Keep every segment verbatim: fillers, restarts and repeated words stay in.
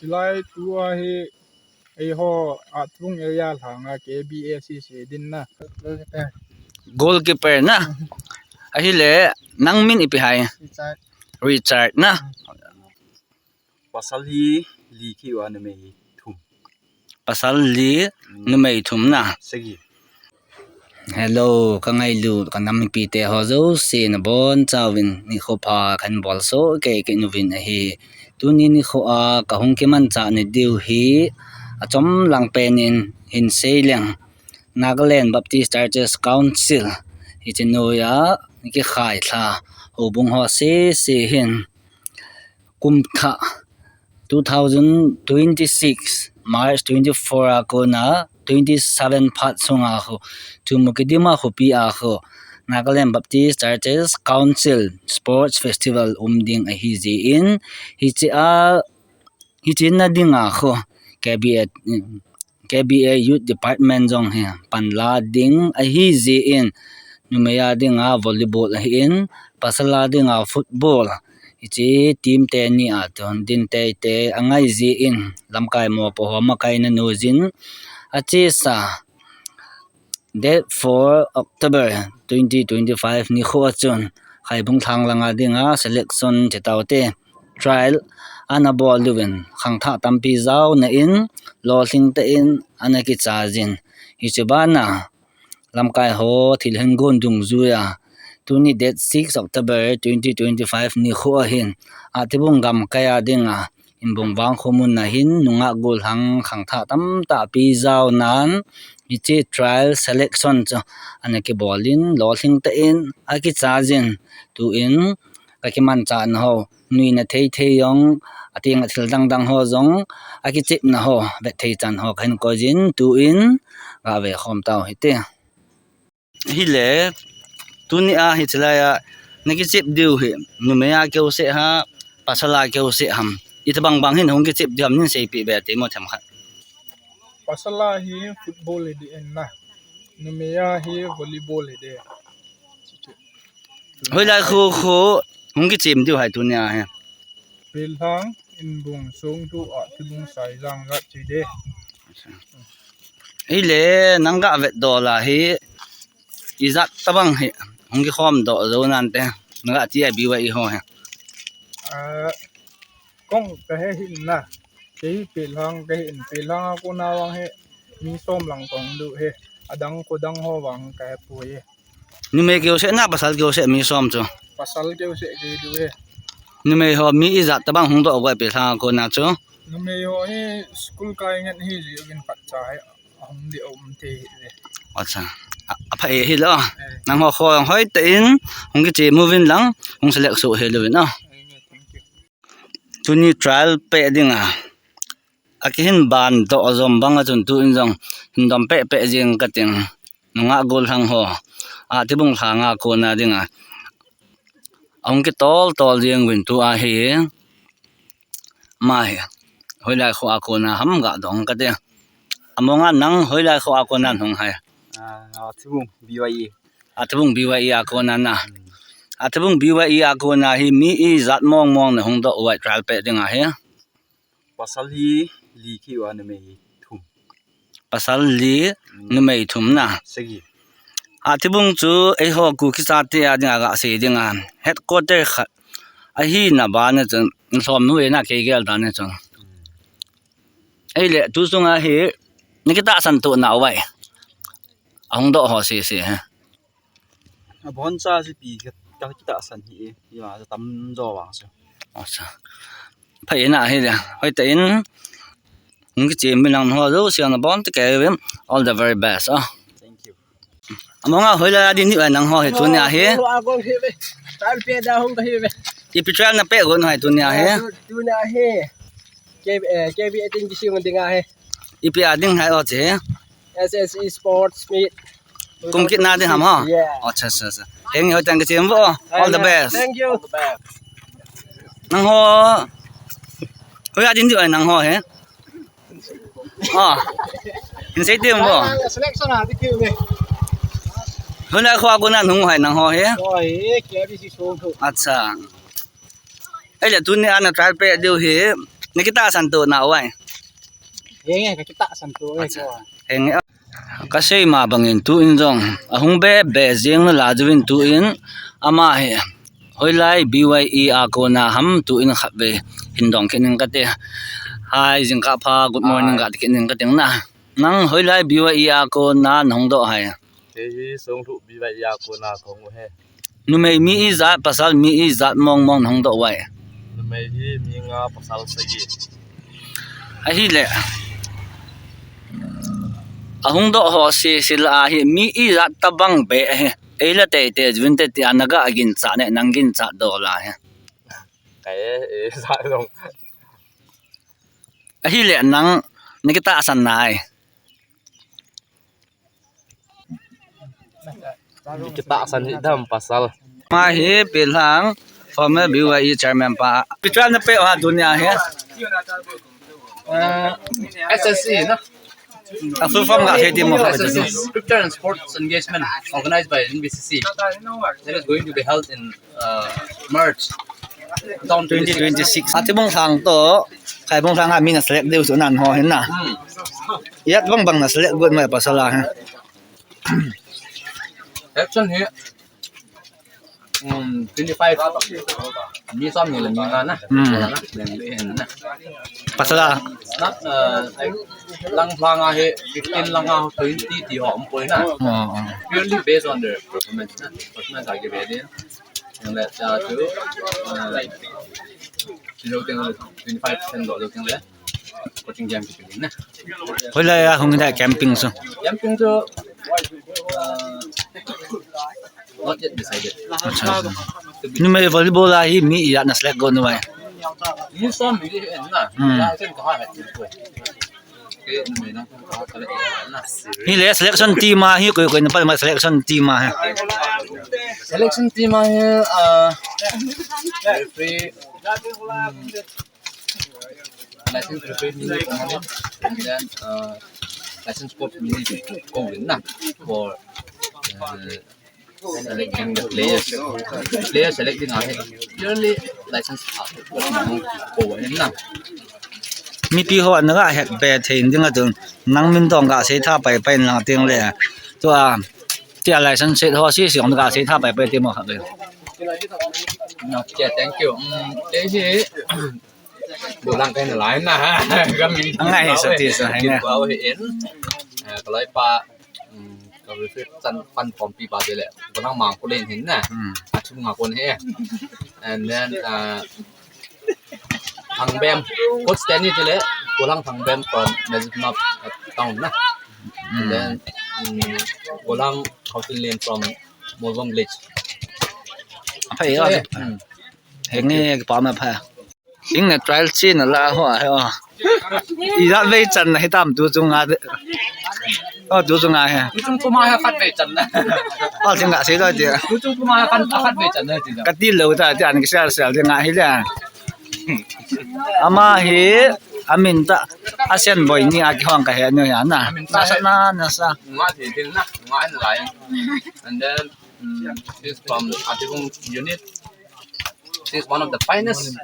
Hilai tua hi eiho Athibung area lhanga K B A C C din na. Goalkeeper na. Ahile nang min ipi ham? Richard. Richard na. Pasal hi li kiu a, numei hi thum. Pasal li, numei thum na. Sagi. Hello, ka ngailut ka nam mipite ho jouse nabonchauvin nikho pha kahin bolsoh kei kei uvin ahi. Tuni nikho a kahung kimanchah nadiu hi achomlang pen in hin seileng, Nagaland Baptist Churches Council hiche noiya kikhai lha houbung ho sese hin kum thah two thousand twenty-six March twenty-four a kona twenty-seven phat sunga khu Chumukedima khopi a khu Nagaland Baptist Churches Council Sports Festival um ding ahi jeh in, hiche a, hiche na dinga khu K B A K B A Youth Department jong hi panla ding ahi jeh in, numei a dinga volleyball ahin, pasal a dinga football, hiche team teni a tun din teitei angai jeh in, lamkai mopo ho makaina nuijin, achesa date four October twenty twenty-five nikho a chun Khaibung Lhang langa dinga selection chitaute trial ana bol uvin, khangthah tampi jaona in, lolhing tah in ana kichai jin. Hiche bana lamkai ho thil hin gon dungjuiya, tuni date six October twenty twenty-five nikho a hin Athibung gamkai a dinga Inbung Vangkho mun a hin nungah gollhang khangthah tamtah api jaonan, hiche trial selection chu ana kibol in, lolhing tah in akichai jin, tuin kakimanchah nau nuina thei thei jong, atenga thil dang dang ho jong, akichep nau vet thei chan ho kahin koi jin, tuin gave khom tau hite. Hile, tunia hiche laiya nakichep diu hi, numei a keu seh ham, pasal a keu seh ham, itobang bang hin hung kichep diu ham, nin seipeh be temo themkhat. Pasal a hi football hi ding na, numei a hi volleyball hi ding. Hoilai khu khu hung kichem diu ham tunia hi? Pelhang, Inbung, Songthu, Athibung, Saijang, Gatchide. Hile, nang gavet doh la hi, ijat tobang hi hung kikhom doh jou nante, nang gati a B Y E ho hi? Ah, kong kahe hih na, kei Pelhang kahin, Pelhang a kona vang hi mi som lang kong diu hi, adang kho dang ho vang kahe poi. Numei keu seh na, pasal keu seh mi som chu? Pasal keu seh kei diu hi. Numei ho mi ijat tobang hung doh uva Pelhang a kona chu? Numei ho hi school kai ngen hi ji uvin phatcha hi ahung di um thei hi le. Acha. A, apha e hi lo. Eh. Nang ho kho hoitah in hung kichem uvin lang, hung select soh hel uvin a. Eh, thank you. Tuni trial peh dinga akihin ban doh jom banga chun tuin jong hin dom peh peh jing kating. Nungah gollhang ho, Athibung lhanga kona dinga ahung kitol tol jing uvin tua hi, ama hi hoilai kho a kona ham ga dong kate. Amonga nang hoilai kho a kona nahung ham? Ah, Athibung B Y E. Athibung B Y E a kona na. Hmm. Athibung B Y E a kona hi mi ijat mong mong nahung doh uva trial peh dinga hi? Pasal hi li keu a, numei hi thum. Pasal li, hmm, numei thum na. Sagi. Athibung chu eiho Kuki chate a dinga gasei dinga headquarter khat ahina bana chun, lhom nu e na kei gel dan a chun. Hmm. Ahile, tu sunga hi nakitahsan to nau vai? Ahung doh ho sese hi. Aboncha chu ipi ka, kakitahsan hi e, ima chu tamjo vang chu. Acha. Phaina hi le, hoitah in hung kichem uvin lang ho jouse nabon tah kei uvin. All the very best, ah. Thank you. Amonga hoilai a ding diu ham nang ho hi tunia hi? Trial peh da hung kahi ve. Ipi trial napeh got u ham tunia hi? Ah, tu, tunia hi. K, eh, K B A team kisem dinga hi. Ipi a ding ham o che? S S E Sports Meet. Kum kit na ding ham ho? Yeah. Acha, acha, acha. Henge hoitah in kichem uvo. All the best. Thank you. Nang ho. Hoiya ding diu ham nang ho hi? Ah. Hin sei temo. Selection a ding keu ve. Hoilai kho a kona nahung ham nang ho hi? Hoi, K B C Songthu. Acha. Ahile tunia na trial peh diu hi, Nakitahsan to nau ai. Henge, kakitahsan to ai ko. Henge. Kasei ma bangin tuin jong ahung be be jeng nalai uvin tuin ama hi hoilai B Y E a kona ham tuin khatvei hin dong kit ning kate. Hai, jingkah pha, good morning, ah, kati kit ning kate na. Nang hoilai B Y E a kona nahung doh hai? Kei hi Songlhu B Y E a kona kahung u ahi. Numei mi ijat, pasal mi ijat mong mong nahung doh uve? Numei hi mi nga, pasal sagi. Ahile, ahung doh ho sese lah a hi mi ijat tabang be ahi. Eile teitei jun te tia naga ginchat ne, nang ginchat doh lah hi. Kei, eh, sa dong. Ahile nang nakitahsan nai? Kitahsan hi dam pasal. Ama hi Pilhang, former B Y E chairman pa. Picture na pe ha dunia hi. Uh, S S E, na? A full form ga sei timo. S S E, Scripture and Sports Engagement, organized by N B C C. That is going to be held in uh, March twenty twenty-six. Atibung sang to, Khaibung sang a mi na select deu su nan ho hin na. Hmm. Ijat bang bang na select got mai pasal a hi? Selection hi, um, twenty-five. Mi som ni le mi nga na. Hmm. Na, na, na, na. Pasal a. Not, uh, like, lang lang a hi, fifteen lang a, twenty ti ho um poi na. Oh, oh. Purely based on their performance na. Performance a ki be din. Yang le, uh, tu, uh, like, twenty-five percent lo, lo, yang le. Coaching camp ki na. Hoilai a hung da camping so. Camping so, uh, not yet decided. Acha, acha. Numei volleyball a hi mi ijat na select got nau ai? Mi som mi na. Hmm. Ya, sen ko ha. Hile selection team a hi koi koi na pal ma selection team a hi? Selection team a hi, uh, referee, um, license referee mi ni, and then, uh, license coach mi ni ko na for, uh, selecting the players. Player selecting a hi purely license a ko na. Mipi ho naga het be thei ding a tun nang min tong ga sei tha pai pai lang ting le. Tua, tia license set ho si si ong ga sei tha pai pai ti mo kha be. Okay, thank you. Um, kei hi Golang kai na lai na. Ka min. Angai sa ti sa hai na. Wow, hi in. Ah, ka loi pa, um, ka refer chan pan pom pi pa de le. Golang mang ko len hin na. Hmm. A chu nga kon he. And then, uh, Thangbem. Coach Stanley de le. Golang Thangbem from Mezipnop town na. And then, um, Golang Houghton Lane from Molvom Village. Aphai, eh, hmm. Henge, pa ma pha. Hing na trial chi na la ho, ho. Ijat vei chan na hitam tu chunga de. Oh, tu chunga he. Tu chung puma he khat vei chan na. Oh, ting ga sei lo ti. Tu chung puma he khat, khat vei chan na ti. Ka ti lo ta, ti an ki sel sel ti nga hi le. Ama hi, amin ta, Asian boy ni a kihong ka he nu ya na. Amin ta nasa he. Na, nasa. Nga ti din na, nga na lai. And then, mm, he's from Atibung unit. He's one of the finest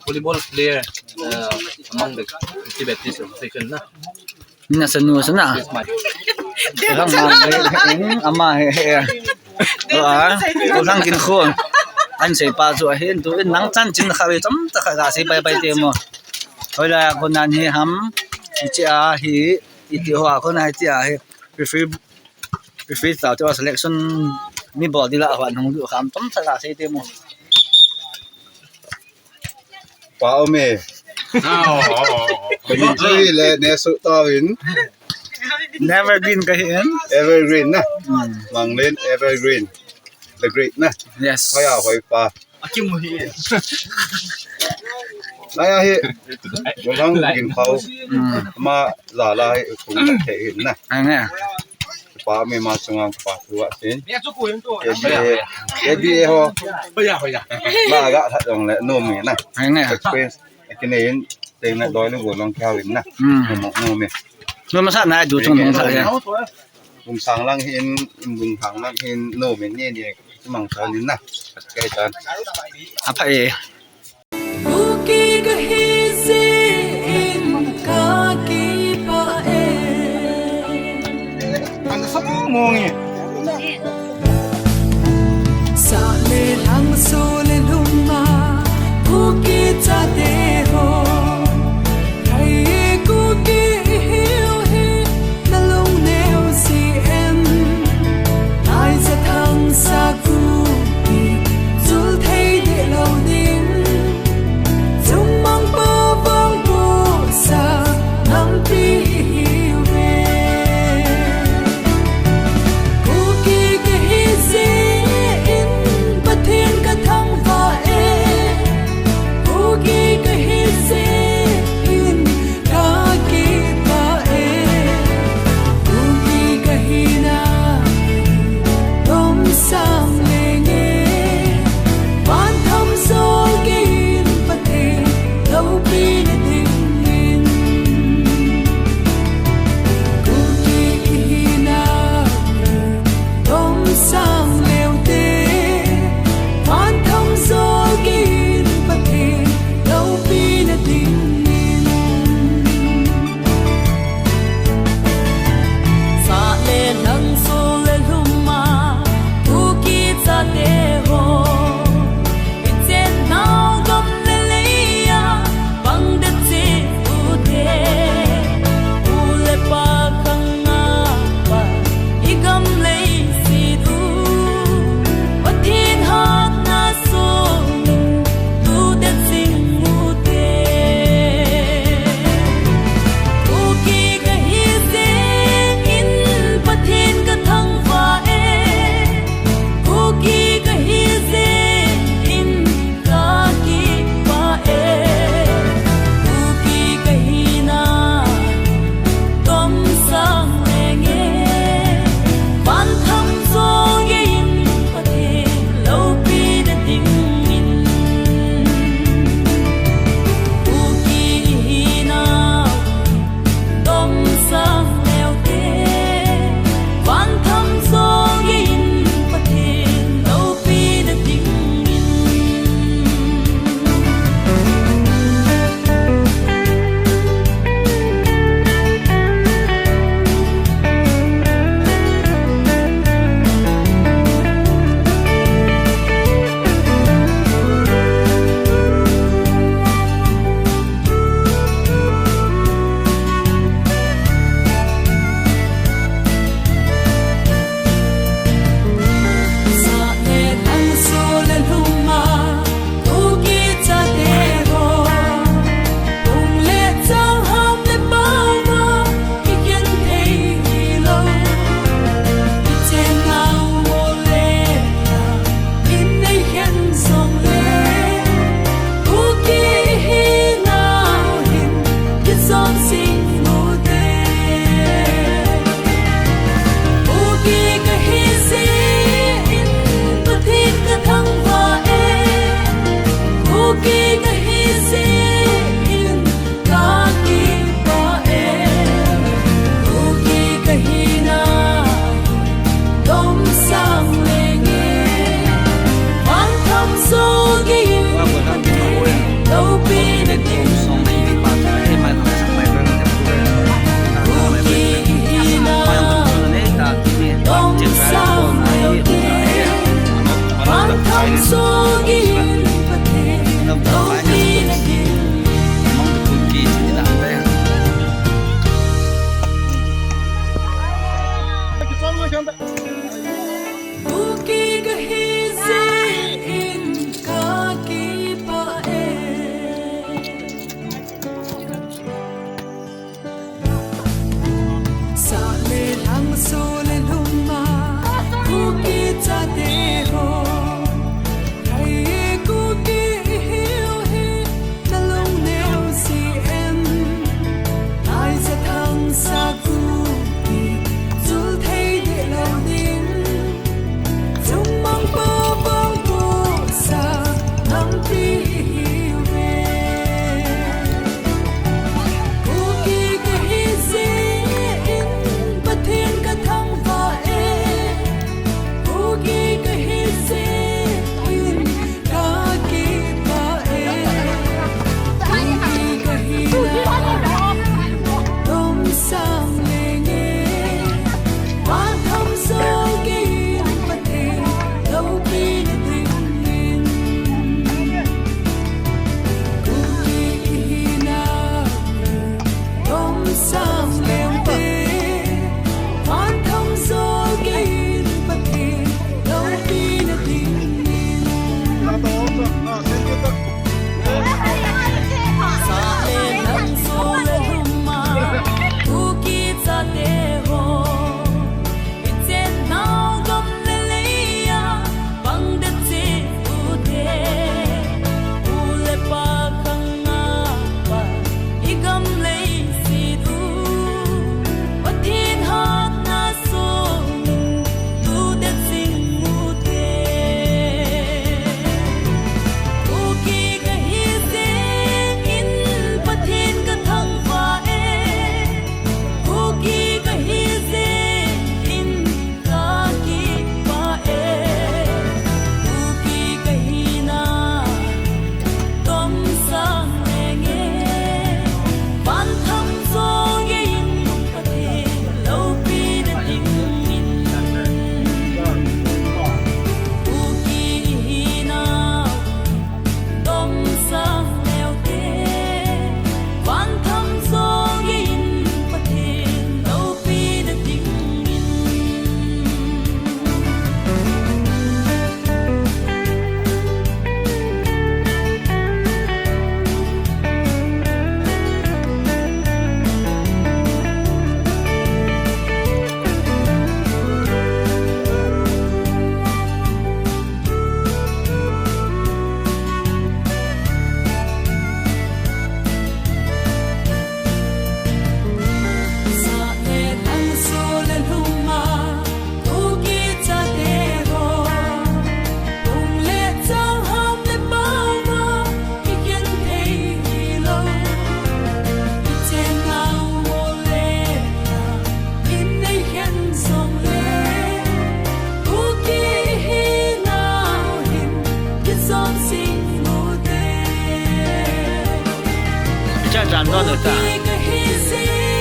volleyball player, uh, among the Tibet Association na. Nasa nu sa na. He's my Lang ma, eh, eh, ama he, he. Tua, ko lang kin khon. An sei pa chu ahin tu in nang chan chin kha ve chom ta kha ga sei pai pai te mo. Hoilai a ko nan hi ham. Ichi a hi, iti ho a ko na ichi a hi. Referee, referee ta chu selection mi bol di la ho nung du kham chom ta ga sei te mo. Pa um e. Oh, oh, oh, oh. Kami chui le ne su to in. Never green ka hi in. Evergreen na. Hmm. Manglin Evergreen. The great na. Yes. Hoya hoi pa. Akimu hi. Naya hi. Golang gin pau. Hmm. Ma la la hi kung the in na. Ai ne. Pa mi ma sungang pa tu wa sin. Ke bi, ke bi ho. Hoya, hoya. Ma ga tha jong le no mi na. Ai ne. Experience. Kini in, te na doi le go long kya win na. Hmm. No, no mi. No ma sa na du chung nong sa ya. Bung sang lang hin, bung sang lang hin, no mi ni ni. Mang sa ni na. Kai tan. Apa eh.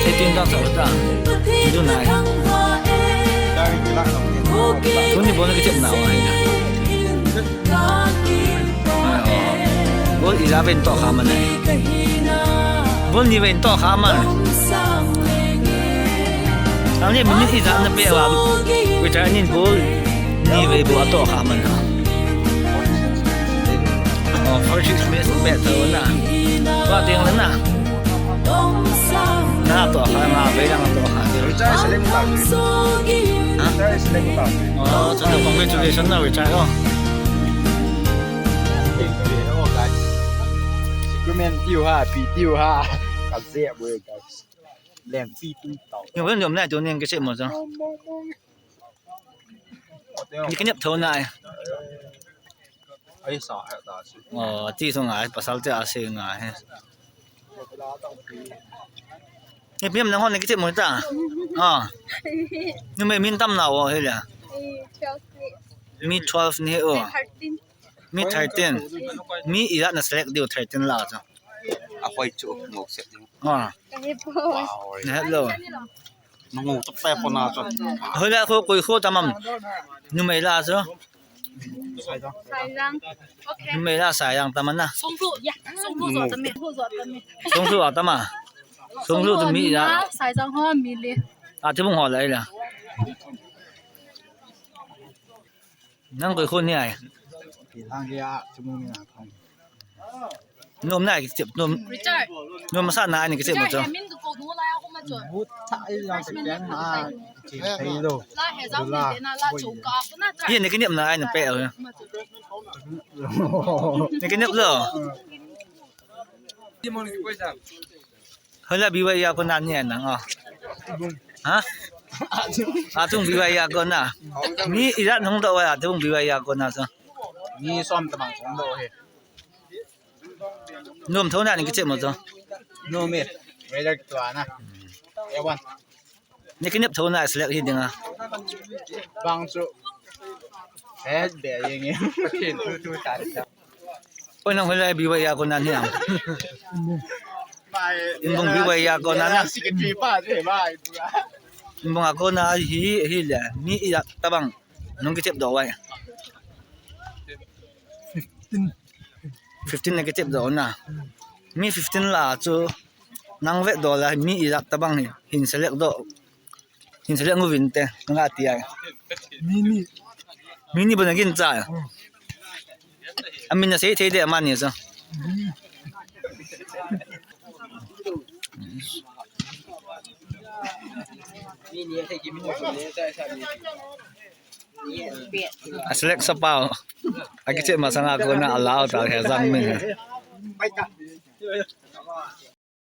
Eighteen ta sa ta. Tunai. Tuni bol na kichep na wa. Bol ijat vei in toh kha man. Bol ni vei in toh kha man. Ang ni minute ijat na pe wa. Wita nin bol ni vei bol toh kha man. Oh, forty-six minutes pe to na. Wa ding na. Na toh kha, na vei lang toh kha. Retire select mo ta. Ha? Retire select mo ta. Oh, so congratulations na retire, oh. Securement tiu ha, pi tiu ha. Ka je bo guys. Leng pi tu tau. Ni wen yom na tu ning kichep mo so. Ni kichep tho na ai. Ai sa ha ta si. Oh, ti so ngai, pasal te a se ngai. Ni piam na hon ni kichep mo ta. Ah. Numei min tam na o he la. Eh, twelve ni. Mi twelve ni o. Eh, thirteen. Mi thirteen. Mi ijat na select diu thirteen la cha. A hoi chu mo set diu. Ah. Ka he po. Wow. Na hello. Nungu tu pe po na chu. Hoila kho koi kho tamam. Numei la chu. Saijang. Okay. Numei la Saijang tamam na. Songthu, ya, Songthu zo tame. Songthu zo tame. Songthu zo tama. Songthu tu mi la. Saijang ho mi le. A ti bung ho la ila. Nang koi kho ni ai. Lang ya chu mo ni na thong. Nom na kichep nom. Richard. Nom sa na ni kichep mo cho. Min ko ko la ya ko ma cho. But ta ai yang se pian ma. Che thei lo. La he jang min te na la chu ka ko na cha. Ye ni kichep na ai na pe. Ni kichep lo. Hoila B Y A ko na ni na ngo. Ha? Atung B Y A ko na. Mi ijat nung do wa atung B Y A ko na so. Mi som tamang song do he. Nom tho na ni kichep mo to. Nom e. Weather ki tua na. Ewan. Ni kichep tho na select hi dinga. Bang chu. Eh, be yeng e. Tu tu ta ta. Oi nang hoila B Y A ko na ni am. Inbung B Y A ko na na. Secretary pa de bai. Inbung a ko na hi hi le. Mi ijat tabang. Nung kichep do wai. Fifteen na kichep do na. Mi fifteen la chu nang ve do la mi ijat tabang hi hin select do. Hin select ngu vin te nga ti ai. Mini. Mini bona gin cha. Amin na sei thei de amani so. A select sa pau. A kichep masanga ko na allow ta he jang min.